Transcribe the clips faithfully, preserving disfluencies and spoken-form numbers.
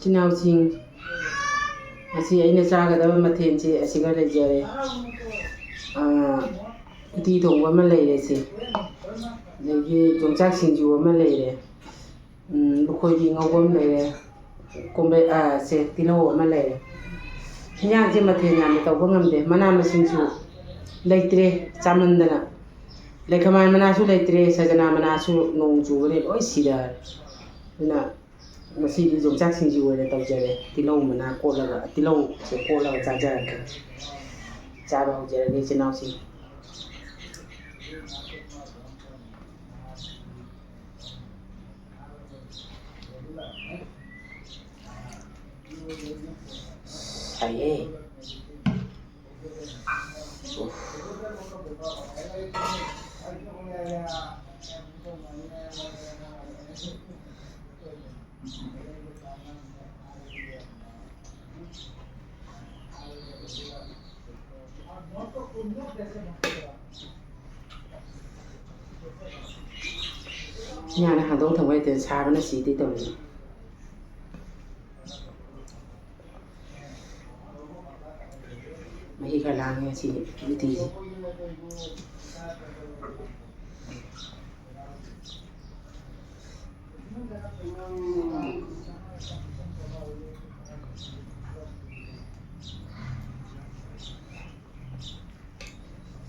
ꯏꯆꯤꯟ ꯏꯅꯥꯎꯁꯤꯡ, ꯉꯁꯤ ꯑꯩꯅ ꯆꯥꯒꯗꯕ ꯃꯊꯦꯜꯁꯦ ꯑꯁꯤꯒ ꯂꯩꯖꯔꯦ꯫ ꯑꯥ, ꯎꯇꯤ ꯊꯣꯡꯕ ꯑꯃ ꯂꯩꯔꯦ ꯁꯦ, ꯑꯗꯒꯤ ꯌꯣꯡꯆꯥꯛ ꯁꯤꯡꯖꯨ ꯑꯃ ꯂꯩꯔꯦ, ꯎꯝ, ꯂꯨꯈꯣꯏꯕꯤ ꯉꯧꯕ ꯑꯃ ꯂꯩꯔꯦ, ꯀꯣꯝꯕ꯭ꯔꯦ-, ꯑꯥ, ꯁꯦ, ꯇꯤꯜꯍꯧ ꯑꯃ ꯂꯩꯔꯦ꯫ ꯍꯤꯟꯖꯥꯡꯁꯦ ꯃꯊꯦꯜ ꯌꯥꯝꯅ ꯇꯧꯕ ꯉꯝꯗꯦ꯫ ꯃꯅꯥ ꯃꯁꯤꯡꯁꯨ ꯂꯩꯇ꯭ꯔꯦ ꯆꯥꯃꯟꯗꯅ꯫ ꯂꯩꯈꯃꯥꯏ ꯃꯅꯥꯁꯨ ꯂꯩꯇ꯭ꯔꯦ, ꯁꯖꯅꯥ ꯃꯅꯥꯁꯨ ꯅꯣꯡ ꯆꯨꯕꯅ ꯂꯣꯏ ꯁꯤꯔꯦ꯫ ꯑꯗꯨꯅ ꯉꯁꯤꯗꯤ ꯌꯣꯡꯆꯥꯛ ꯁꯤꯡꯖꯨ ꯑꯣꯏꯅ ꯇꯧꯖꯔꯦ꯫ ꯇꯤꯜꯍꯧ ꯃꯅꯥ ꯀꯣꯠꯂꯒ, ꯇꯤꯜꯍꯧꯁꯦ ꯀꯣꯠꯂꯒ ꯆꯥꯖꯔꯒꯦ꯫ ꯆꯥꯕ ꯍꯧꯖꯔꯒꯦ, ꯏꯆꯤꯟ ꯏꯅꯥꯎꯁꯤꯡ꯫ ꯁꯥꯏꯌꯦ꯫ ꯌꯥꯅ ꯍꯥꯡꯗꯣꯛ ꯊꯝꯕ ꯍꯩꯇꯦ, ꯁꯥꯕꯅ ꯁꯤꯗꯦ ꯇꯧꯔꯤꯁꯦ꯫ ꯃꯍꯤ ꯈꯔ ꯂꯥꯡꯉꯦ ꯉꯁꯤꯗꯤ ꯎꯇꯤꯁꯦ꯫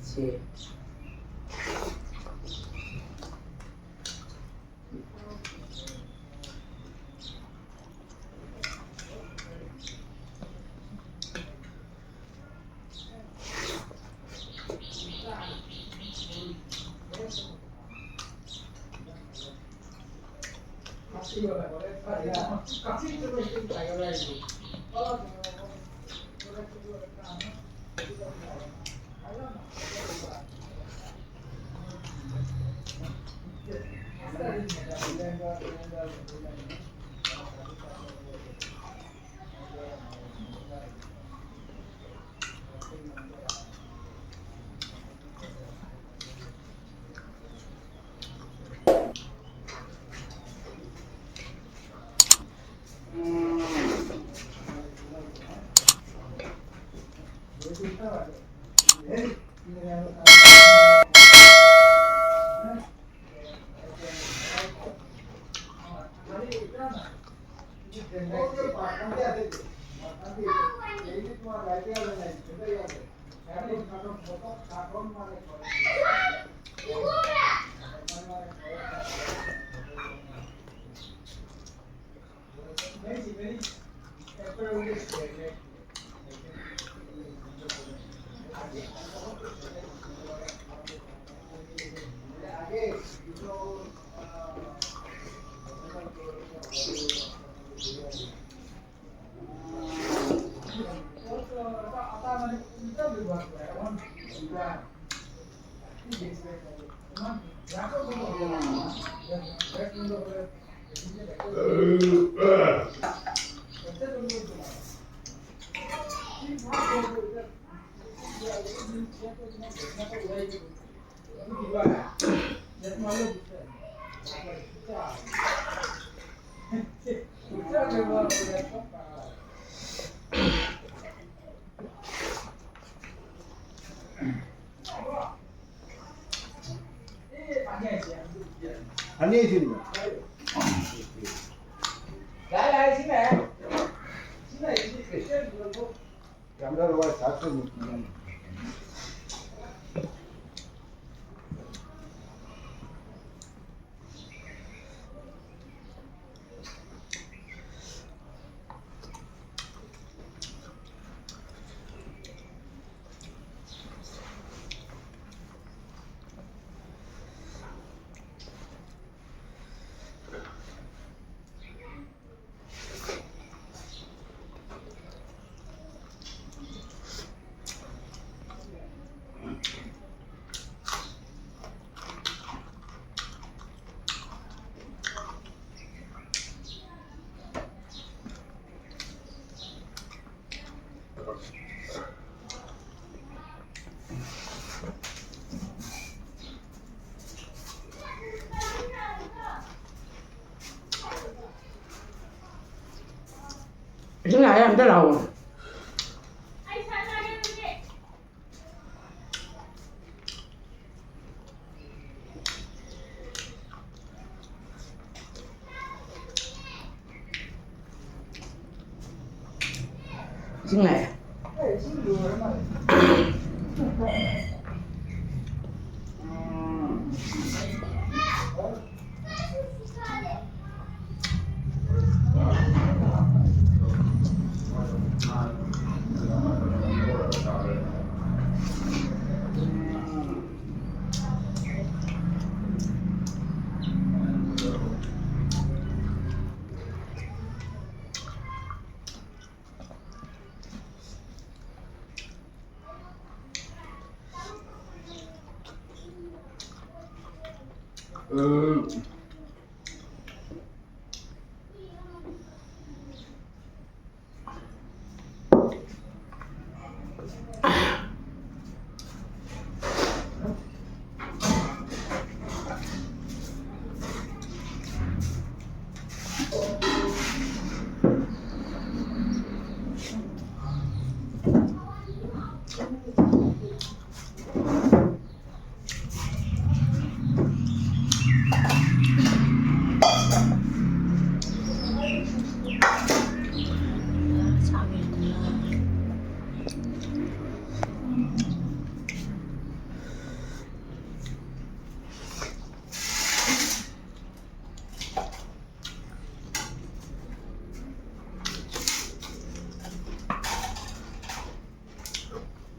ꯁꯤ꯫ ꯑꯅꯤꯁꯤꯅꯤ꯫ ꯏꯁꯤꯡ ꯉꯥꯏꯔ ꯑꯝꯇ ꯂꯥꯛꯑꯣ꯫ ꯆꯤꯡꯂꯛꯑꯦ꯫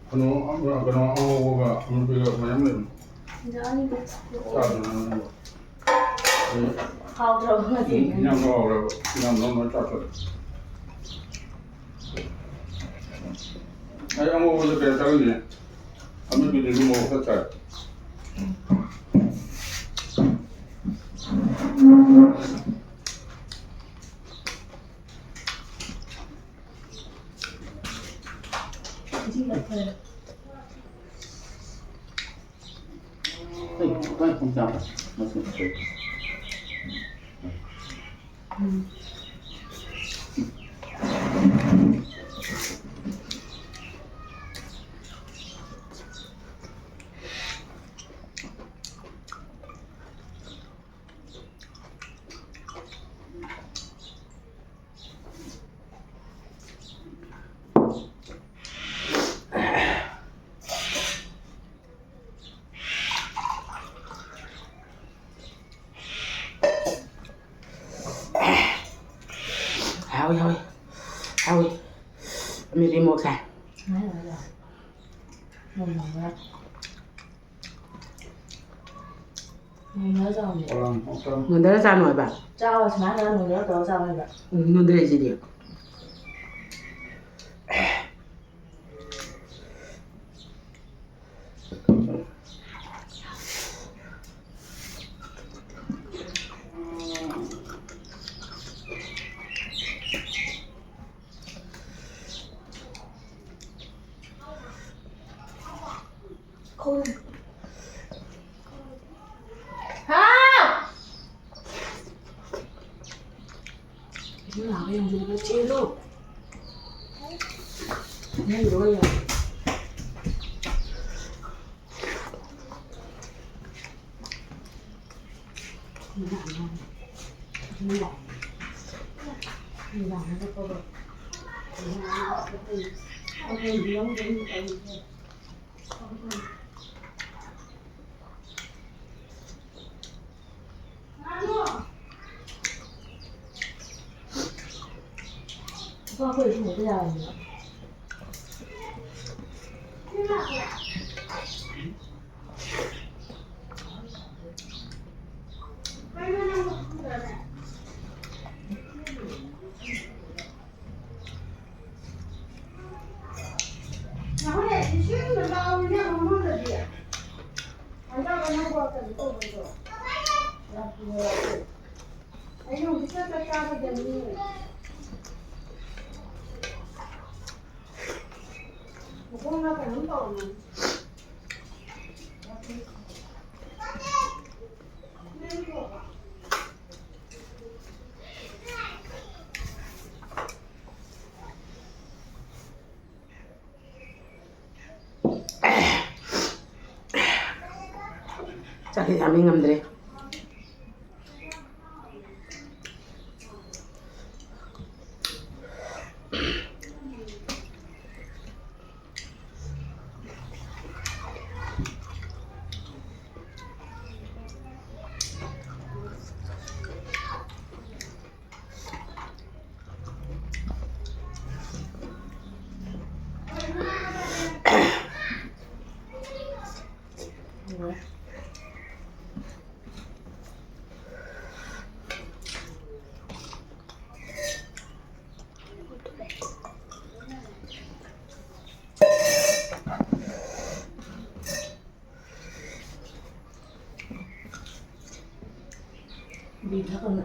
ꯀꯩꯅꯣ, ꯀꯩꯅꯣ ꯑꯉꯧꯕꯒ ꯑꯃꯨꯕꯤꯒ ꯃꯌꯥꯝ ꯂꯩꯕꯅꯤ꯫ ꯌꯥꯅꯤꯗ꯫ ꯆꯥꯗꯅ ꯑꯉꯧꯕ꯫ ꯑꯩ ꯍꯥꯎꯗ꯭ꯔꯕ ꯉꯁꯤ? ꯎꯝ, ꯌꯥꯝ ꯍꯥꯎꯔꯦꯕ꯫ ꯌꯥꯝ ꯅꯧꯅ ꯆꯥꯊꯣꯛꯑꯦ꯫ ꯑꯩ ꯑꯉꯧꯕꯁꯦ ꯀꯌꯥ ꯆꯥꯅꯤꯡꯗꯦ꯫ ꯑꯃꯦꯠꯄꯗꯨꯁꯨ ꯃꯣꯔꯣꯛ ꯈꯔ ꯆꯥꯏ꯫ ꯍꯥꯎꯏ꯫ ꯑꯃꯦꯠꯄꯤ ꯃꯣꯔꯣꯛꯁꯦ꯫ ꯅꯣꯟꯗꯔ ꯆꯥꯅꯨ ꯍꯥꯏꯕ꯫ ꯆꯥꯎ, ꯁꯨꯃꯥꯏꯅ ꯅꯣꯟꯗꯔ ꯇꯧꯔ ꯆꯥꯎ ꯍꯥꯏꯕ꯫ ꯎꯝ, ꯅꯣꯟꯗꯔꯛꯏꯁꯤꯗꯤ꯫ ꯍꯥꯎ! ꯏꯁꯤꯡ ꯂꯥꯛꯑꯒ ꯌꯦꯡꯁꯤꯜꯂꯒ ꯆꯦꯜꯂꯨ꯫ ꯅꯪꯒꯤꯗꯣ ꯑꯣꯏꯅ꯫ ꯆꯥꯛꯁꯤ ꯆꯥꯕ ꯉꯝꯗ꯭ꯔꯦ꯫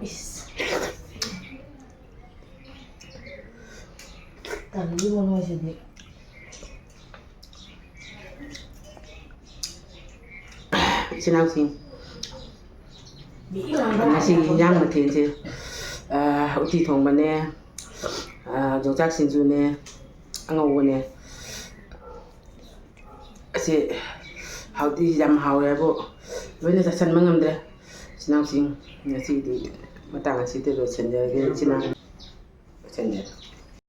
ꯏꯁ꯫ ꯇꯜꯂꯤꯕꯣ ꯅꯣꯏꯁꯤꯗꯤ꯫ ꯏꯆꯤꯟ ꯏꯅꯥꯎꯁꯤꯡ, ꯉꯁꯤꯒꯤ ꯏꯟꯖꯥꯡ ꯃꯊꯦꯜꯁꯦ, ꯑꯥ, ꯎꯇꯤ ꯊꯣꯡꯕꯅꯦ, ꯑꯥ, ꯌꯣꯡꯆꯥꯛ ꯁꯤꯡꯖꯨꯅꯦ, ꯑꯉꯧꯕꯅꯦ꯫ ꯑꯁꯤ ꯍꯥꯎꯗꯤ ꯌꯥꯝ ꯍꯥꯎꯋꯦ ꯍꯥꯏꯕꯨ ꯂꯣꯏꯅ ꯆꯥꯁꯟꯕ ꯉꯝꯗ꯭ꯔꯦ꯫ ꯏꯆꯤꯟ ꯏꯅꯥꯎꯁꯤꯡ, ꯉꯁꯤꯒꯤꯗꯤ ꯃꯇꯥꯡ ꯑꯁꯤꯗ ꯂꯣꯏꯁꯤꯟꯖꯔꯒꯦ꯫ ꯏꯆꯤꯟ ꯏꯅꯥꯎ ꯂꯣꯏꯁꯤꯟꯖꯔꯦ꯫